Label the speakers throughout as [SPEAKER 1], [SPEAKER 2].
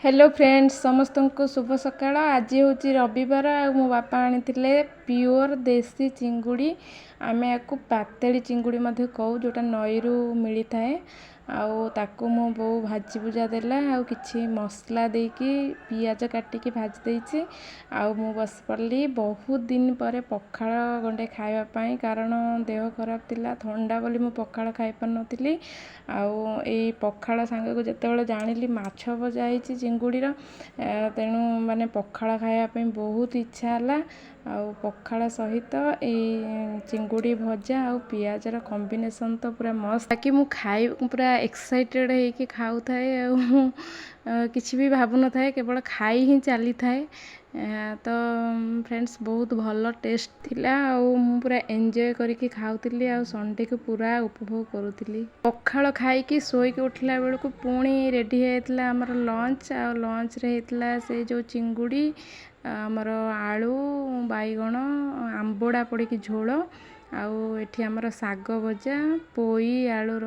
[SPEAKER 1] Hello friends, ସମସ୍ତଙ୍କୁ ଶୁଭ ସକାଳ। ଆଜି ହେଉଛି ରବିବାର ଆଉ ମୋ ବାପା ଆଣିଥିଲେ ପିଓର ଦେଶୀ ଚିଙ୍ଗୁଡ଼ି। ଆମେ ୟାକୁ ପାତେଳି ଚିଙ୍ଗୁଡ଼ି ମଧ୍ୟ କହୁ, ଯେଉଁଟା ନଈରୁ ମିଳିଥାଏ। ଆଉ ତାକୁ ମୋ ବୋଉ ଭାଜି ଭୁଜା ଦେଲା ଆଉ କିଛି ମସଲା ଦେଇକି ପିଆଜ କାଟିକି ଭାଜି ଦେଇଛି। ଆଉ ମୁଁ ବସି ପଡ଼ିଲି ବହୁତ ଦିନ ପରେ ପଖାଳ ଗଣ୍ଡେ ଖାଇବା ପାଇଁ, କାରଣ ଦେହ ଖରାପ ଥିଲା, ଥଣ୍ଡା ବୋଲି ମୁଁ ପଖାଳ ଖାଇପାରୁନଥିଲି। ଆଉ ଏଇ ପଖାଳ ସାଙ୍ଗକୁ ଯେତେବେଳେ ଜାଣିଲି ମାଛ ଭଜା ହେଇଛି ଚିଙ୍ଗୁଡ଼ିର, ତେଣୁ ମାନେ ପଖାଳ ଖାଇବା ପାଇଁ ବହୁତ ଇଚ୍ଛା ହେଲା। ଆଉ ପଖାଳ ସହିତ ଏଇ ଚିଙ୍ଗୁଡ଼ି ଭଜା ଆଉ ପିଆଜର କମ୍ବିନେସନ୍ ତ ପୁରା ମସ୍ତ। ବାକି ମୁଁ ଖାଇ ପୁରା ଏକ୍ସାଇଟେଡ଼୍ ହେଇକି ଖାଉଥାଏ ଆଉ ମୁଁ କିଛି ବି ଭାବୁନଥାଏ, କେବଳ ଖାଇ ହିଁ ଚାଲିଥାଏ। ତ ଫ୍ରେଣ୍ଡସ୍, ବହୁତ ଭଲ ଟେଷ୍ଟ ଥିଲା ଆଉ ମୁଁ ପୁରା ଏନ୍ଜୟ କରିକି ଖାଉଥିଲି ଆଉ ସଣ୍ଡେକୁ ପୁରା ଉପଭୋଗ କରୁଥିଲି। ପଖାଳ ଖାଇକି ଶୋଇକି ଉଠିଲା ବେଳକୁ ପୁଣି ରେଡ଼ି ହେଇଯାଇଥିଲା ଆମର ଲଞ୍ଚ। ଆଉ ଲଞ୍ଚରେ ହେଇଥିଲା ସେଇ ଯେଉଁ ଚିଙ୍ଗୁଡ଼ି, ଆମର ଆଳୁ, ବାଇଗଣ, ଆମ୍ବଡ଼ା ପଡ଼ିକି ଝୋଳ, ଆଉ ଏଠି ଆମର ଶାଗ ଭଜା, ପୋଇ ଆଳୁର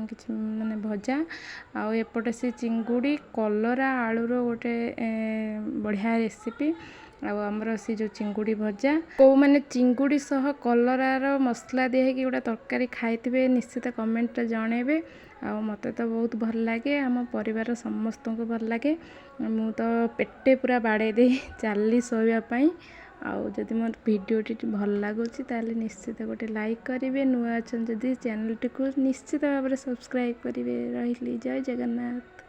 [SPEAKER 1] କିଛି ମାନେ ଭଜା, ଆଉ ଏପଟେ ସେ ଚିଙ୍ଗୁଡ଼ି କଲରା ଆଳୁର ଗୋଟେ ବଢ଼ିଆ ରେସିପି, ଆଉ ଆମର ସେ ଯେଉଁ ଚିଙ୍ଗୁଡ଼ି ଭଜା। କେଉଁମାନେ ଚିଙ୍ଗୁଡ଼ି ସହ କଲରାର ମସଲା ଦିଆ ହେଇକି ଗୋଟେ ତରକାରୀ ଖାଇଥିବେ, ନିଶ୍ଚିତ କମେଣ୍ଟରେ ଜଣେଇବେ। ଆଉ ମୋତେ ତ ବହୁତ ଭଲ ଲାଗେ, ଆମ ପରିବାର ସମସ୍ତଙ୍କୁ ଭଲ ଲାଗେ। ମୁଁ ତ ପେଟେ ପୁରା ବାଡ଼େଇ ଦେଇ ଚାଲିଲି ଶୋଇବା ପାଇଁ। ଆଉ ଯଦି ମୋର ଭିଡ଼ିଓଟି ଭଲ ଲାଗୁଛି, ତାହେଲେ ନିଶ୍ଚିତ ଗୋଟେ ଲାଇକ୍ କରିବେ। ନୂଆ ଅଛନ୍ତି ଯଦି, ଚ୍ୟାନେଲଟିକୁ ନିଶ୍ଚିତ ଭାବରେ ସବସ୍କ୍ରାଇବ୍ କରିବେ। ରହିଲି, ଜୟ ଜଗନ୍ନାଥ।